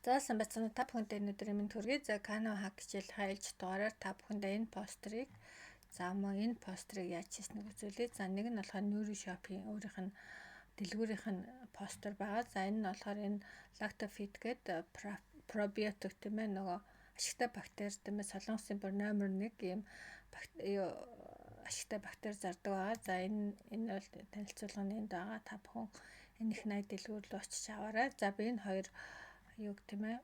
За, сайн байцгаана уу, та бүхэндээ энэ өдрийн мэнд хүргэе. За, Canva hack хичээл ээлж дугаараар та бүхэндээ энэ постерыг, за, мөн энэ постерыг яаж хийснийг үзүүлье. За, нэг нь болохоор Nuri Shop-ийн өөрийнх нь дэлгүүрийнх нь постэр байгаа. За, энэ нь болохоор энэ Lactofit гэдэг пробиотик, тийм ээ, нөгөө ашигтай бактери, тийм ээ, солонгосын бүр номер 1 ийм ашигтай бактери зардаг байгаа. За, энэ бол танилцуулга нь энд байгаа. Та бүхэн энэ их 80 дэлгүүр рүү очиж аваарай. За, би энэ хоёр юуг, тийм ээ,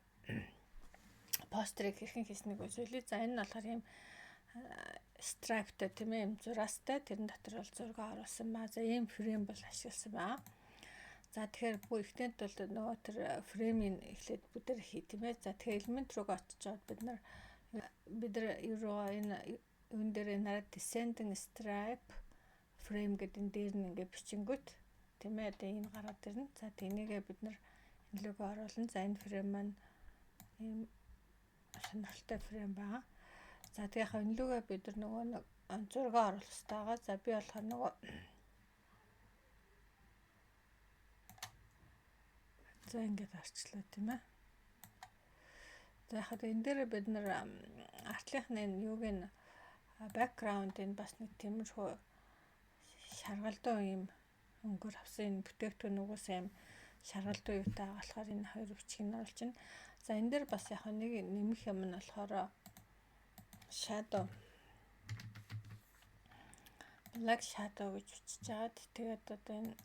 постерыг хэрхэн хийснийг үзүүлье. За, энэ нь болохоор ийм stripe тай, тийм ээ, ийм зураастай, тэрэн дотор бол зураг оруулсан ба. За, ийм frame бол ашигласан байна. За, тэгэхээр бүх ихтэйд бол нөгөө тэр frame ийг эхлээд бүгдээр хий, тийм ээ. За, тэгэхээр элемент руугаа очиж аваад бид нар юу энэ юун дээр нараад descending stripe frame гэдэг энэ дээр нь ингээ бичингүүт, тийм ээ, одоо энэ гараад ирнэ. За, тэнийгээ бид нар энэ лүүгээ оруулна. За, энэ frame маань ийм сонирхолтой frame байгаа. За, тэгээ яг энэ лүүгээ бид нар нөгөө нэг зураг оруулах хэрэгтэй байгаа. За, би болохоор нөгөө, за, ингээд арчлаа, тийм ээ. За, яг энэ дээр бид нар артлынхны энэ юуг нь background-ыг бас нэг тиймэрхүү шаргалдуу юм өнгөөр авсан, энэ бүтээгдэхүүн угсаа юм шаргалдуу юутай болохоор энэ хоёр бичгийг нь оруулчихна. За, энэ дээр бас яг нэг нэмэх юм нь болохоор shadow, black shadow гэж бичиж хагаад, тэгээд одоо энэ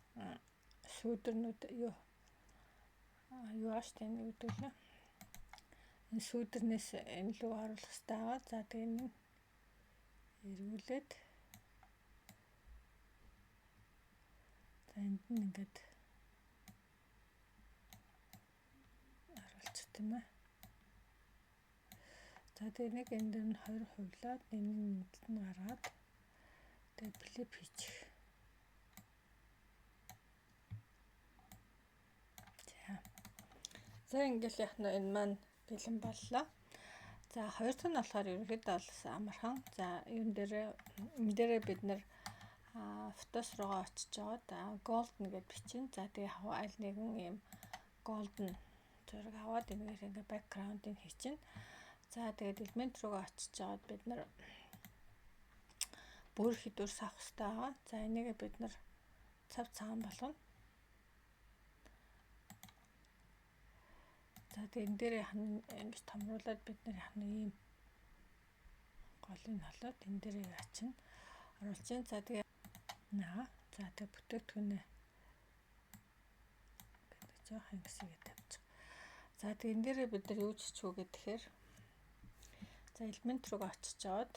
сүүдэрнүүд юу юу ааш тийм юу гэдэг лээ. Энэ сүүдэрнээс энэ лүү оруулах хэрэгтэй байгаа. За, тэгээд энэ эргүүлээд, за, энд нь ингээд оруулчих, тийм ээ. За, тэгээ нэг энэ дээр нь хоёр хувлаад, энэ нь нь гаргаад, тэгээ flip хийчих. За. За, ингээл яг нь энэ маань бэлэн боллоо. За, хоёр дахь нь болохоор ерөнхийдөө бол амархан. За, юун дээр, энэ дээрээ бид нэр Photos руугаа очиж жагаад golden гэд бичин. За, тэгээ яг аль нэгэн ийм golden зураг аваад энэгээр ингээ background-ыг хийчин. За, тэгээд элемент руугаа очиж жагаад бид нар бүр хідүүрс авах хэрэгтэй байгаа. За, энийг бид нар цав цагаан болгоно. За, тэгээд энэ дээр ингэж томруулаад бид нар яхна ийм голыг холоод энэ дээр яачин оруулж чинь. За, тэгээ наа. За, тэгээ бүтээгдэхүүнээ гэдэг жоох ингэсгээ тавьчих. За, тэгээ энэ дээрээ бид нар юу ч хийчих вэ гэхээр, за, элемент руугаа очиж аваад,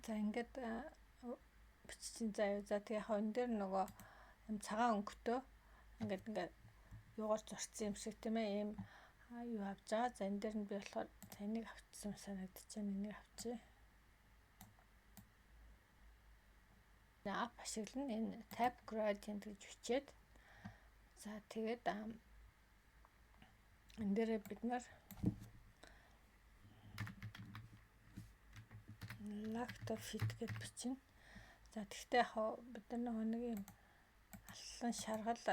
за, ингээд бичсэн заяа. За, тэгээ яг энэ дээр нөгөө юм цагаан өнгөтөө ингээд юугаар зурцсан юм шиг, тийм ээ, ийм юу авч байгаа. За, энэ дээр нь би болохоор, за, энийг авчихсан санагдчихэв. Энийг авчээ. App ашиглана. Энэ tab gradient гэж бичээд, за, тэгээд энэ дээрээ бид нар lactofit гэж бичнэ. За, тэгвэл яг бид нар нөгөө нэг юм аллан шаргал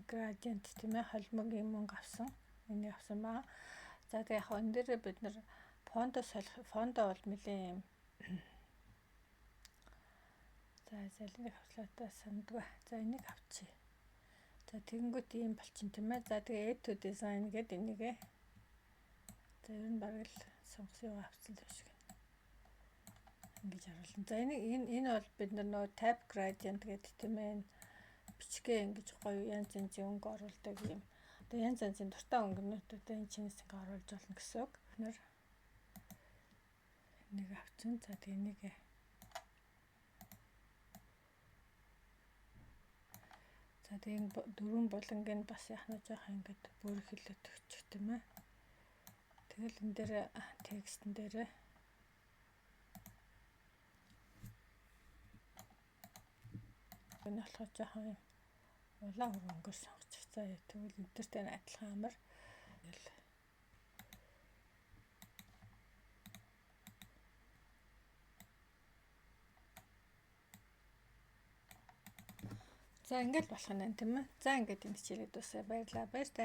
gradient, тийм ээ, холимог юм өнгө авсан. Энийг авсан байгаа. За, тэгээ яг энэ дээрээ бид нар font оо солих, font оо бол нэлээд юм, за, залийг авчлаатай сандгүй. За, энийг авчи. За, тэгэнгүүт ийм болчин, тийм ээ. За, тэгээ add to design гэдэг энийгээ. За, ер нь бараг л сонгосон юугаа авсан юм шиг. Ингэж харуулна. За, энийг энэ бол бид нар нөгөө tab gradient гэдэг, тийм ээ, бичгээ ингэж гоё янз янзын өнгө оруулдаг юм. Одоо янз янзын дуртай өнгөнүүдээ энэ чинээс ингээ оруулж болно гэсэн үг. Бид нэг авчин. За, тэгээ энийг, за, тэгээ энэ дөрвөн буланг нь бас яах нь жоох ингээд бөөрхөлөд өгчих, тийм ээ. Тэгэл энэ дээр текстэн дээр энэ болохоор жоохон юм улаан хөр өнгөөр сонгочих. За, тэгвэл эдгэртэй адилхан амар. Тэгэл За, ингээд болох нь тийм ээ. За, ингээд энэ хичээлээ дуусгая. Баярлалаа. Баяртай.